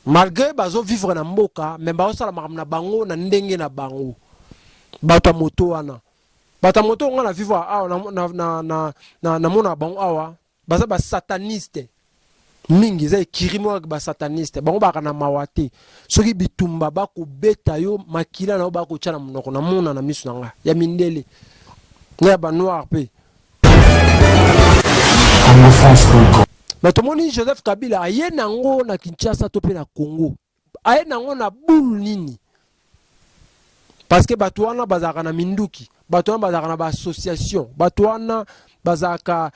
Malgre bazo vivre na mboka mais bazosala makambo na bango na ndenge na bango. Bato ya moto wana, bato ya moto nga na vivre awa na mona bango awa baza ba sataniste mingi, eza ekiri moko ba sataniste. Bango baka na mawa te, soki bitumba bakobeta yo makila na yo bakotya na monoko. Na mona na miso na nga ya mindele na ya ba noir mpe. Mais tomoni Joseph Kabila aye nango na Kinshasa to mpe na Congo, aye nango na boule nini? Parce que bato wana bazalaka na minduki, bato wana bazalaka na baassociation, bato wana bazalaka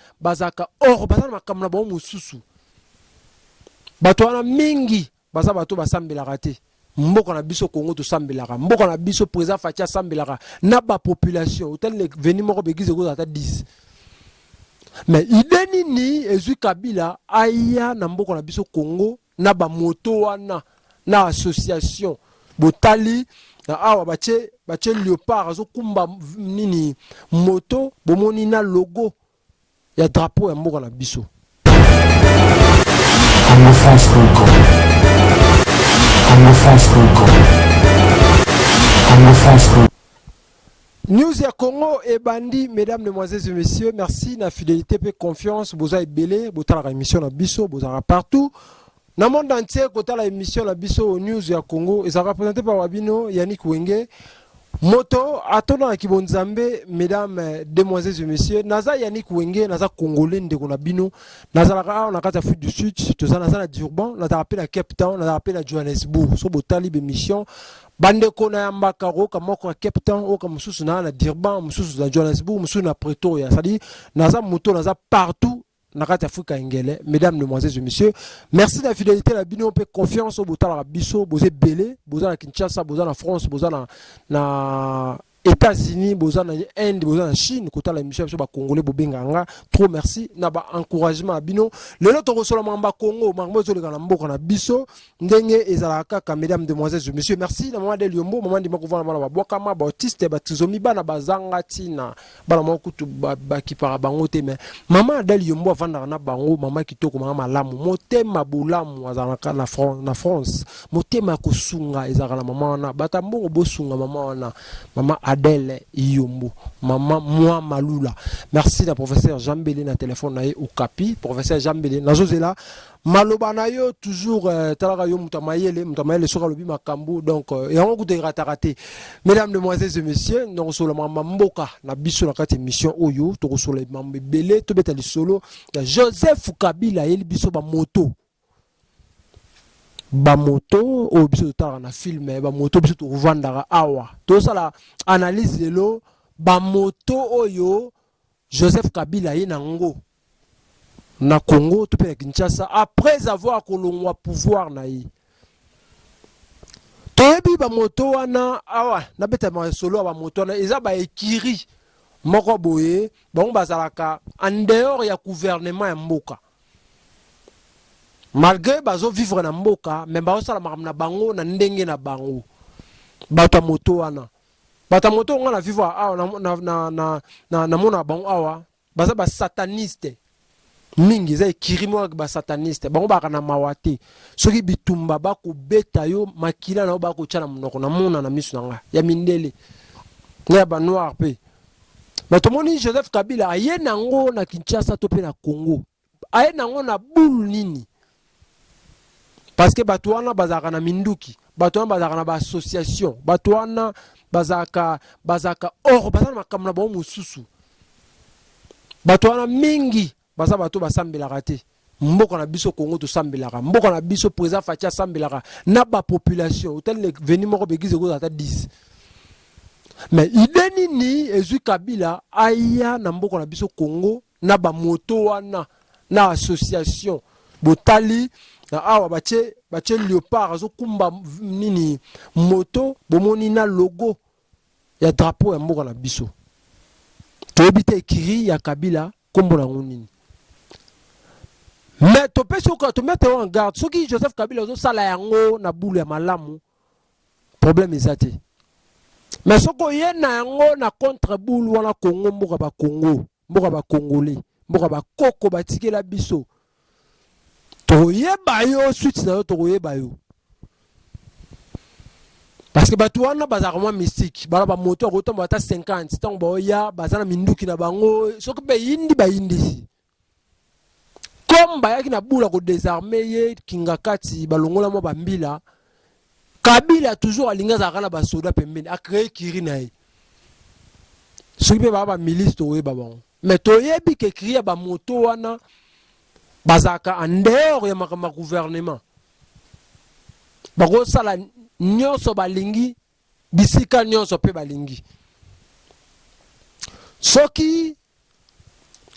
or baza na makambo na bango mosusu. Bato wana mingi baza bato basambelaka te. Mboka na biso Congo tosambelaka, mboka na biso président Fatshi asambelaka na bapopulation. Otali veni moko baeglise ekozala ata 10. Mais idée nini ezwi Kabila aya na mboka na biso Congo na bamoto wana na association? Botali na awa batie léopard azokumba nini moto, bomoni na logo ya drapeau ya mboka na biso. CongoFrance.com, CongoFrance.com, CongoFrance.com. News ya Congo ebandi, mesdames, mesdemoiselles et messieurs, merci na fidélité pe confiance. Boza ebele botalaka émission na biso, bozalaka partout na monde entier kotala émission na biso. News ya Congo ezalaka présenté par Wabino Yannick Wenge, moto atondaka bonzambe. Mesdames, demoiselles et messieurs, naza Yannick Wenge, naza congolais, ndeko na bino. Nazalaka awa na kati ya Afrique du Sud, toza, naza na Durban, nazalaka mpe na Cape Town, nazalaka mpe na Johannesburg. So botali bémission, bandeko na yambaka, oyoka moko ya Cape Town, oyoka mosusu na Durban, mosusu na Johannesburg, mosusu na Pretoria. C'est-à-dire naza moto naza partout na kati ya Afrika engele. Mesdames, mesdemoiselles et messieurs, merci na fidélité na bino mpe confiance oyo botalaka biso. Boza ebele, boza na Kinshasa, boza na France, boza na États-Unis, boza na Inde, boza na Chine kotala émission ya biso. Bacongolais bobengaka nga trop, merci na baencouragement ya bino. Lelo tokosola makambo ya Congo, makambo ezoleka na mboka na biso ndenge ezalaka kaka. Mesdames, demoiselles et messieurs, merci na mama de Liombo, mama ndima kovanda bana babwakama, baautiste, batrisomi, bana bazanga ntina, bana moko kutu bakipaka bango te. Mais mama Adele Yombo avandaka na bango, mama kitoko, mama malamu, motema bolamu, azalaka na France. Motema ya kosunga ezalaka na mama wana. Bato ya mbongo, bosunga mama wana, mama Adele Yombo, mama mwa malula. Merci na professeur Jean Bele na telefone na ye Okapi. Professeur Jean Bele, nazozela maloba na yo toujours. Talaka yo moto ya mayele, moto ya mayele soki alobi makambo, donc yango kuta erataka te. Mesdames, demoiselles et messieurs, tokosola makambo ya mboka na biso na kati ya émission oyo. Tokosola mambo ebele, tobeta lisolo ya Joseph Kabila ayeli biso bamoto, bamoto oyo biso totalaka na film, bamoto biso tokovandaka awa. Tosala analyse lelo, bamoto oyo Joseph Kabila ye nango na Congo to mpe na Kinshasa après avoir kolongwa pouvoir na ye. Toyebi bamoto wana awa, nabeta masolo ya bamoto wana. Eza baécurie moko boye, bango bazalaka en dehors ya gouvernement ya mboka. Malgré bazovivre na mboka, mais bazosala makambo na bango na ndenge na bango. Bato ya moto wana, bato ya moto nga na vivre awa na mona bango awa, baza basataniste mingi, eza écurie moko basataniste. Bango baka na mawa te, soki bitumba bakobeta yo makila na yo bakotya na monoko. Na mona na miso na nga ya mindele na ya banoir mpe. Mais tomoni Joseph Kabila aye nango na Kinshasa to mpe na Congo, aye nango na boule nini? Parce que bato wana bazalaka na minduki, bato wana bazalaka na baassociation, bato wana bazalaka or baza na makambo na bango mosusu. Bato wana mingi baza bato basambelaka te. Mboka na biso Congo tosambelaka, mboka na biso président Fatshi asambelaka na bapopulation. Otali veni moko baeglise ekozala ata 10. Mais idée nini ezwi Kabila aya na mboka na biso Congo na bamoto wana na association? Botali na awa batie léopard azokumba nini moto, bomoni na logo ya drapeau ya mboka na biso. Toyebi te écurie ya Kabila nkombo nango nini. Mais topesi oka tomettre en garde, soki Joseph Kabila azosala yango na bulu ya malamu, problème eza te. Mais soki oye na yango na contre bulu wana, Congo, mboka bakongo, mboka bacongolais, mboka bakoko batikela biso, tokoyeba yo, suite na yo tokoyeba yo. Parce que bato wana bazalaka mwa mystique, bala bamoto akotambola ata 50 ntango baoya baza na minduki na bango, soki mpe yindi bayindisi. Comme bayaki na bula kodésarmer ye Kingakati, balongola mwa bambila. Kabila toujours alingi azalaka na basoda pembeni, acréer kiri na ye. Soki mpe baa bamilice, tokoyeba bango, mais toyebi ke kiri ya bamoto wana bazalaka en dehors ya makambo ya gouvernement, bakosala nyonso balingi, bisika nyonso mpe balingi. Soki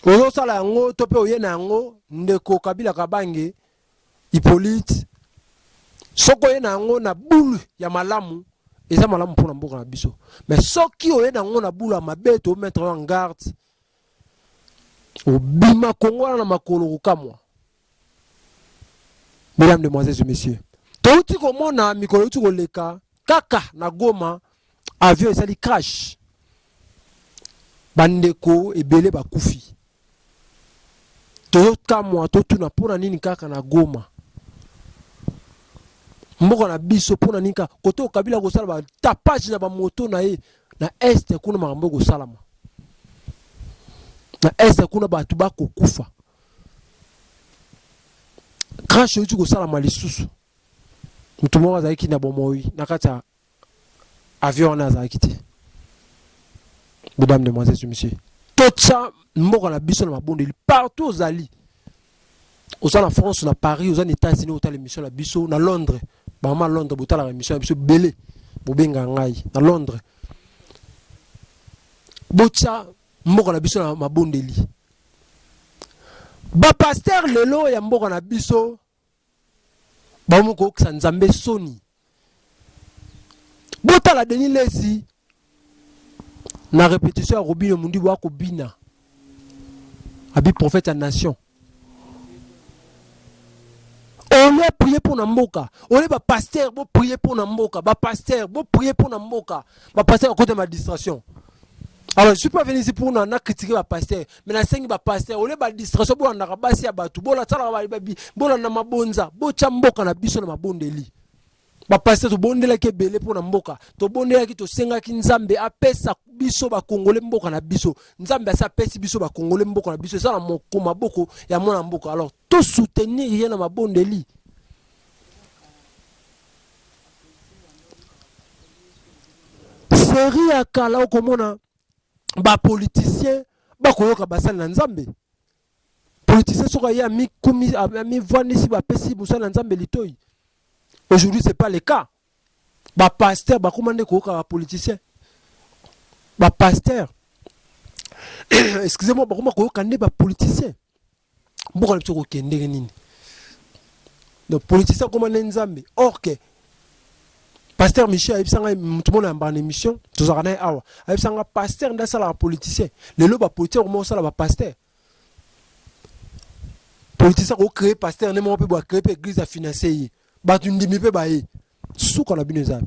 ozosala yango to mpe oye na yango, ndeko Kabila Kabange Hippolyte, soki oye na yango na bulu ya malamu, eza malamu mpona mboka na biso. Mais soki oye na yango na bulu ya mabe, tomettre yo en garde, obima Kongo wana na makolo kokamwa. Mesdames, demoiselles et messieurs, touti komona mikolo euti koleka kaka na Goma, avion esali crash, bandeko ebele bakufi. Tozokamwa, totuna mpona nini kaka na Goma, mboka na biso? Mpona nini kaka kote Kabila kosala batapage na bamoto na ye na Est kuna? Makambo ekosalama na Est kuna, bato bakokufa. Crash euti kosalama lisusu, moto moko azalaki na bomoi na kati ya avion wana azalaki te. Mesdames, demoiselles et messieurs, totya mboka na biso na mabondeli. Partout ozali, oza na France, na Paris, oza na États-Unis, otala émission na biso na Londres, bamama Londres botalaka émission na biso ebele, bobenga ngai na Londres. Botya mboka na biso na mabondeli. Bapasteur lelo ya mboka na biso bakomi koyokisa Nzambe soni. Botala Denis Lesi na répétition ya Robino Mundibu, akobina abi prophète ya nation. Ole prier mpo na mboka, ole bapasteur boprier mpo na mboka, bapasteur boprier mpo na mboka, bapasteur bakota ma distraction. Alors, je suis pas venu ici pour na critiquer bapasteur, mais nasengi bapasteur, ole badistraction, bolandaka basi ya bato, bolasalaka, bolanda mabonza, botya mboka na biso na mabondeli. Bapasteur, tobondelaki ebele mpo na mboka, tobondelaki, tosengaki Nzambe apesa biso bakongole mboka na biso. Nzambe asi apesi biso bakongole mboka na biso, eza na moko maboko ya mwana mboka. Alors tosoutenir ye na mabondeli. Série ya kala, okomona bapoliticien bakoyoka basali na Nzambe. Politicien soki aye, amikumi, amivandisi, bapesi mosali na Nzambe litoi. Aujourd'hui, c'est pas le cas. Bapasteur bakoma nde koyoka bapoliticien. Bapasteur, excusez-moi, bakoma koyoka nde bapoliticien. Mboka na biso kokende ndenge nini? Donc politicien akoma nde Nzambe. Or que pasteur Michel ayebisa ngai, motu mona yambaka na émission tozalaka na ye awa, ayebisa nga pasteur nde asalaka politicien. Lelo bapoliticien akoma kosala bapasteur. Politicien akocréer pasteur nde moko mpe bo acréer mpe église, afinance ye, bato ndimi mpe baye. Suka na bino eza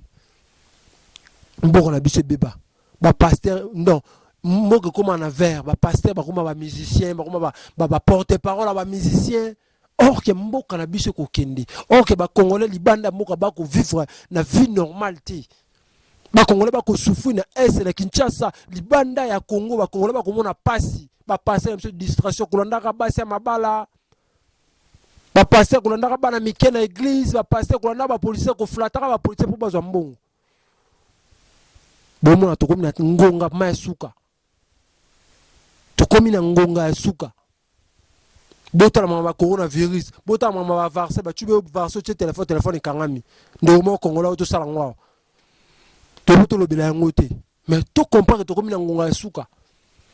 mboka na biso ebeba. Bapasteur non, mboka ekóma na vert, bapasteur bakóma bamusicien, bakóma baporte parole ya bamusicien. Or ke mboka na biso ekokende, or ke bacongolais libanda mboka bakovivre na vie normale te. Bacongolais bakosouffrir na Est, na Kinshasa, libanda ya Congo, bacongolais bakomona pasi. Bapasteur na biso, distraction, kolandaka basi ya mabala, bapasteur kolandaka bana mike na église, bapasteur kolandaka bapolicier, koflataka bapolicier mpo bazwa mbongo. Bomona, tokomi na ngonga ma ya suka, tokomi na ngonga ya suka. Botala mama bacoronavirus, botala mama bavaccin, bacubi vaccin, otie telefone, telefone ekangami. Ndeko moko kongola oyo tosala yango awa, toyebi tolobela yango te, mais tocomprendre tokomi na ngonga ya suka.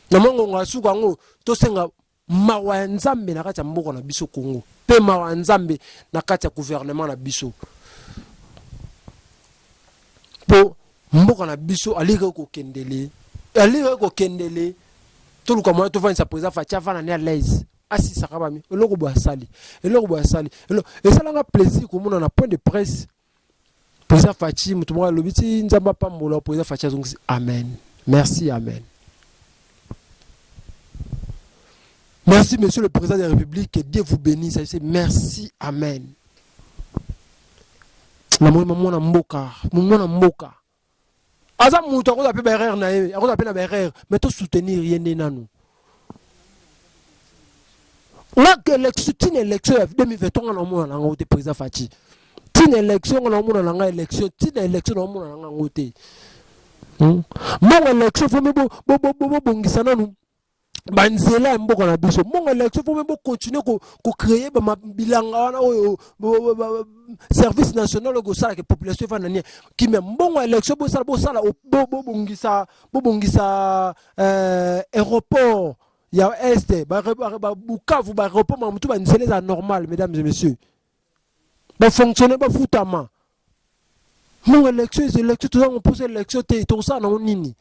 Na mwa ngonga ya suka yango, tosenga mawa ya Nzambe na kati ya mboka na biso Congo, mpe mawa ya Nzambe na kati ya gouvernement na biso, mpo mboka na biso aliki kokendele, aliki kokendele. Toluka moya tovandisa président Fatshi, avanda ne à l'aise, asisaka bami eloko boye asali, eloko boye asali. Esalanga plaisir komona na point de presse président Fatshi, moto moko alobi ti Nzambe apambola président Fatshi, azongisi amen, merci, amen, merci monsieur le président de la République, que Dieu vous bénisse. Merci, amen. Namoni mwana mboka, mwana mboka. Aza mutu akozala pe ba erreur na ye, akozala pe na ba erreur, mais to soutenir ye nde nanu. Nga élection tina élection ya 2023 nga na omona na ngo te président Fatshi. Tina élection nga na omona na nga élection, tina élection na omona na nga ngo te. Mbongo élection faut bo bo bo bo bongisa nanu banzela ya mboka na biso. Mbongo élection faut bo continuer ko ko créer ba bilanga wana oyo service national oyo kosala ke population efanda nie kimia. Mbongo élection bosala bosala bobongisa bobongisa aéroport ya est ba Bukavu ba aéroport mamutu ba nzela eza normal mesdames et messieurs. Ba fonctionner ba futama. Mbongo élection eza élection toza ngo poser élection te tokosala nango nini?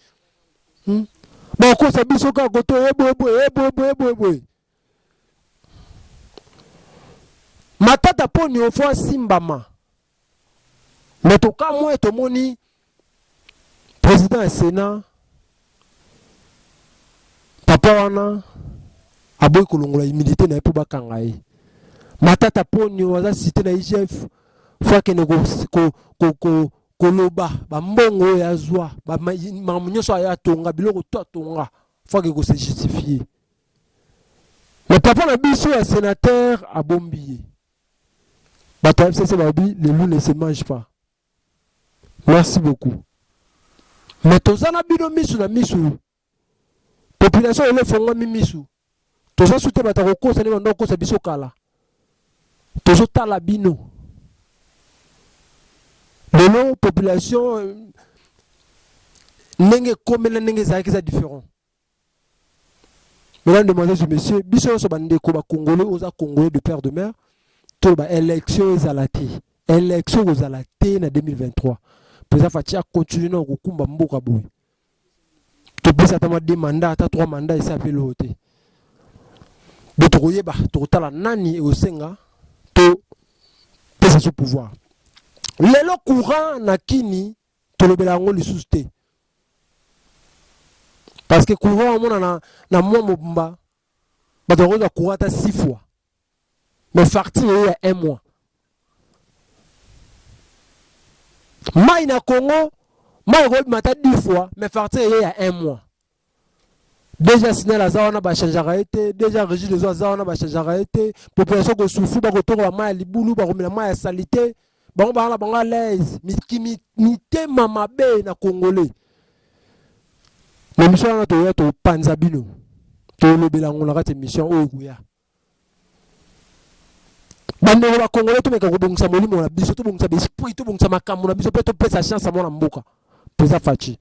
Bakosa biso kaka koto eboye boye eboye boye eboye boye. Matata Ponyo fo asimbama. Mais tokamwe tomoni président ya Sénat papa wana aboyi kolongola humilité na ye mpo bakanga ye. Matata Ponyo aza cité na IGF fo akende koloba bambongo oyo azwa makambo nyonso ayo atonga biloko to atonga fo ake kose justifier. Mais papa na biso ya sénateur abombi ye. Bato ya FCC balobi le loup ne se mange pas. Merci beaucoup. Mais toza na bino misu na misu. Population ele fongwami misu. Toza su te bato ya kokosa nde banda kokosa biso kala. Tozotala bino. Lelo population ndenge ekomela ndenge ezalaki eza différent. Mesdames, Mesdemoiselles et messieurs, biso nyonso bandeko ba Congolais, oza Congolais de père de mère, to ba élection ezala te. Élection kozala te na 2023. Président Fatshi a continuer na kokumba mboka boye. Topesa ata mwa 2 mandats, ata 3 mandats esa pe loo te. Bo tokoyeba, tokotala nani ekosenga to pesa so pouvoir. Lelo courant na Kini tolobela yango lisusu te. Parce que courant omona na mwa mobimba bato bakozwa courant ata 6 fois. Mais facture oyo ya 1 mois. Mai na Congo, mai ekobima ata 10 fois, mais facture eye ya 1 mois. Déjà Snel aza wana ba changeaka ye te, déjà Régis Dezo aza wana ba changeaka ye te. Population ko souffrir ba kotoka ba mai ya libulu, ba komela mai ya salite. Bango ba na bango à l'aise, mitema mabe na Congolais. Na mission wana toya to panza bino. Tolobela ngo na kati mission oyo koya. Bandeko ba Congolais tomeka kobongisa molimo na biso, tobongisa ba esprit, tobongisa makambo na biso pe topesa chance ya mwana mboka. Président Fatshi.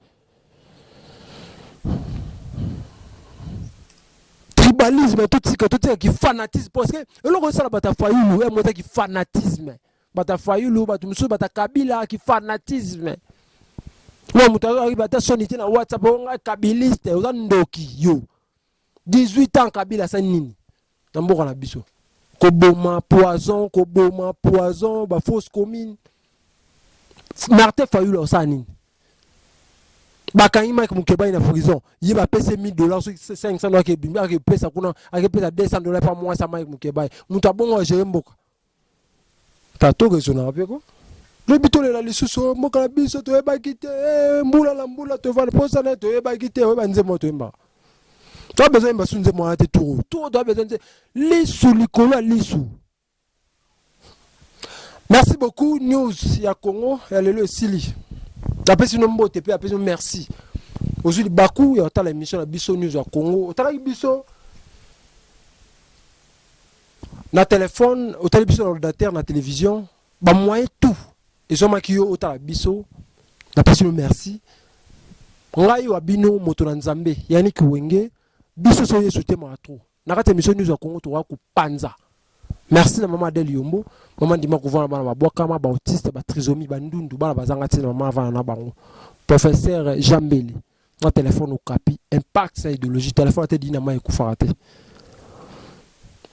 Tribalisme totika, totika ki fanatisme parce que eloko esala bata Fayulu, eh, mota ki fanatisme. Bata Fayulu, bato mosusu bata Kabila ki fanatisme. Wa moto azalaki bata soni te na WhatsApp, oh, ngai kabiliste, oza ndoki yo. 18 ans Kabila asali nini na mboka na biso? Koboma poison, koboma poison, ba fausse commune. Martin Fayulu asala nini? Bakangi Mike Mukebayi na prison, ye bapesi 1000 dollars soki 500 dollars akebimi, akepesa kuna, akepesa 200 dollars pa mwasi ya Mike Mukebayi. Moto abongo agere mboka. Tato raisonnaka mpe ko. Lobi tolela lisusu mboka na biso toyebaki te, mbula na mbula tovanda posa na toyebaki te, oyeba nzembo toyembaka. Toa besoin yemba su nzembo wana te tour. Tour toa besoin nze lisu likolo ya lisu. Merci beaucoup news ya Congo ya lelo esili. Napesi no mbote pe apesi no merci. Ozwi libaku ya otala émission na biso news ya Congo. Otalaki biso na téléphone, otali biso na ordinateur, na télévision, ba moyen tout ezwamaki yo otala biso. Napesi no merci. Ngai wa bino moto na Nzambe, Yannick Wenge, biso so Yesu te maka trop. Na kati émission news ya Congo tokoka kopanza. Merci na maman Adèle Yombo, maman ndima kovanda bana babwakama, ba autiste, ba trisomie, ba ndundu, bana bazanga tina maman avanda na bango. Professeur Jean Mbele, na téléphone okapi, impact na idéologie, téléphone ate dina mai ekufaka te.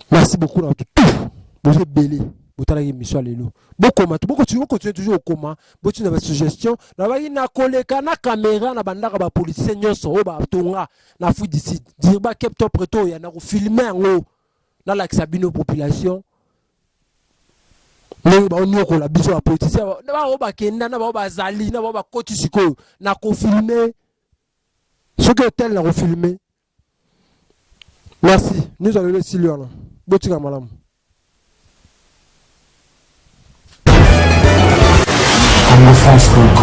Merci beaucoup na tout. Bozo ebele, botalaki émission ya lelo. Bokoma, bokontinue toujours kokoma, botinda ba suggestion, na baki na koleka na caméra na bandaka ba policiers nyonso oyo batonga na Afrique du Sud. Dirba Cape Town Pretoria na ko filmer yango. Nalakisa bino population. Ndenge baoniokola biso bapoliticien, na bango bakenda, na bango bazali, na bango bakoti sikoyo na kofilme. Soki hotel na kofilme. Merci, nyonso lelo esili wana. Botika malamu. Congofrance.com.